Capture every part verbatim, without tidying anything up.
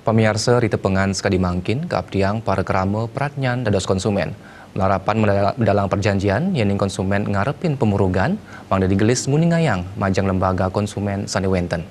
Pamiarsa, ri tepengan sekadi mangkin, kaaptiang para krama pradnyan dados konsumen. Malarapan medal-, medalang perjanjian, yening konsumen ngarepin pemurugan, mangda digelis nguningayang majeng lembaga konsumen sane wenten.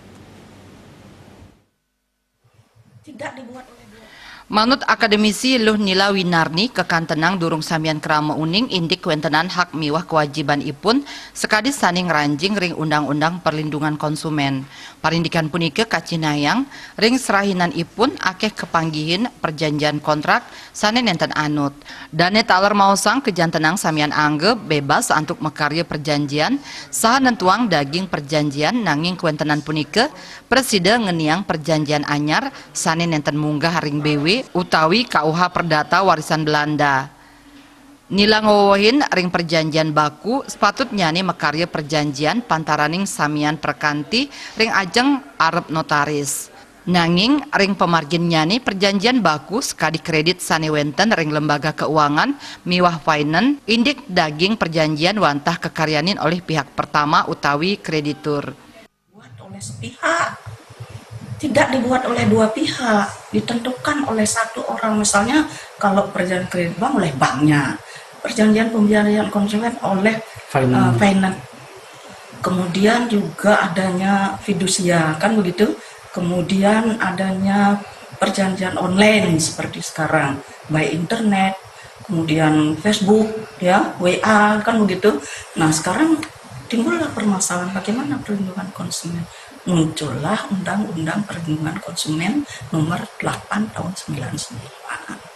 Tidak dibuat oleh dua. Manut akademisi Luh Nila Winarni, kekantenang durung samian krama uning indik kawentenan hak miwah kewajibanipun sakadi sane ngranjing ring Undang-Undang Perlindungan Konsumen. Parindikan punika kacihnayang ring serahinanipun akeh kapanggihin perjanjian kontrak sane nenten anut. Dane taler maosang kajantenang samian angga bebas antuk makarya perjanjian saha nentuang daging perjanjian, nanging kawentenan punika prasida ngeniang perjanjian anyar sane nenten munggah ring B W utawi K U H Perdata Warisan Belanda. Nila ngwewehin ring perjanjian baku, sepatutnyane makarya perjanjian pantaraning samian prakanti ring ajeng arep notaris. Nanging ring pamarginnyane perjanjian baku sakadi kredit sane wenten ring lembaga keuangan miwah finance, indik daging perjanjian wantah kakaryanin olih pihak pertama utawi kreditur. Buat oleh sepihak, tidak dibuat oleh dua pihak, ditentukan oleh satu orang. Misalnya, kalau perjanjian kredit bank, oleh banknya, perjanjian pembiayaan konsumen oleh, eh, finance. Kemudian juga adanya fidusia, kan begitu. Kemudian adanya perjanjian online seperti sekarang, by internet, kemudian Facebook, ya, W A, kan begitu. Nah, sekarang timbullah permasalahan bagaimana perlindungan konsumen. Muncullah Undang-Undang Perlindungan Konsumen Nomor delapan Tahun sembilan sembilan.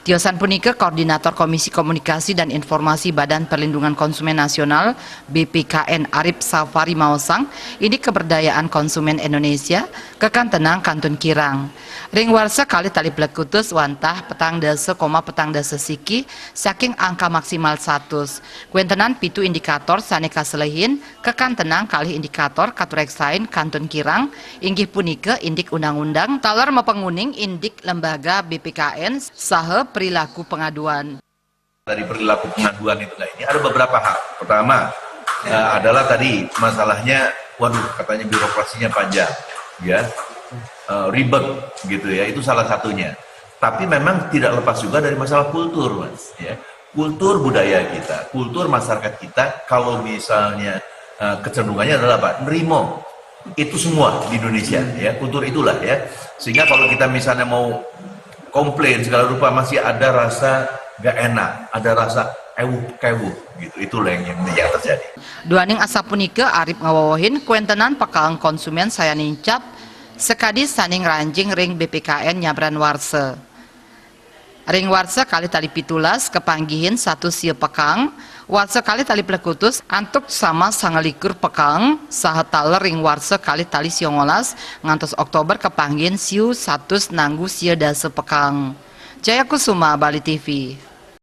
Tiosan punika, Koordinator Komisi Komunikasi dan Informasi Badan Perlindungan Konsumen Nasional, B P K N, Arif Safari maosang, indik kaberdayaan konsumen Indonesia kakantenang kantun kirang. Ring warsa kalih tali plekutus wantah petang dasa koma petang dasa siki saking angka maksimal satus. Kawentenan pitu indikator sane kaselehin, kakantenang kalih indikator katureksain kantun kirang, inggih punika indik undang-undang taler mapanguning indik lembaga B P K N saha perilaku pengaduan. Dari perilaku pengaduan itu, nah, ini ada beberapa hal. Pertama, eh, adalah tadi masalahnya, waduh, katanya birokrasinya panjang, ya, eh, ribet gitu ya, itu salah satunya. Tapi memang tidak lepas juga dari masalah kultur, Mas, ya. Kultur budaya kita, kultur masyarakat kita, kalau misalnya, eh, kecenderungannya adalah apa? Nerimo. Itu semua di Indonesia, ya, kultur itulah, ya. Sehingga kalau kita misalnya mau komplain segala rupa, masih ada rasa nggak enak, ada rasa ewuh-kewuh gitu. Itulah yang, yang, yang terjadi. Duaning asapunika, Arif ngawewehin kawentenan pakaeng konsumen sayan nincap sakadi sane ngranjing ring B P K N nyabran warsa. Ring warsa kalih tali pitulas kapanggihin satus sia pakaeng, warsa kalih tali plekutus antuk sama sangalikur pakaeng, saha taler ring warsa kalih tali siongolas ngantos Oktober kapanggihin siu satus nanggu sia dasa pakaeng. Jaya Kusuma, Bali T V.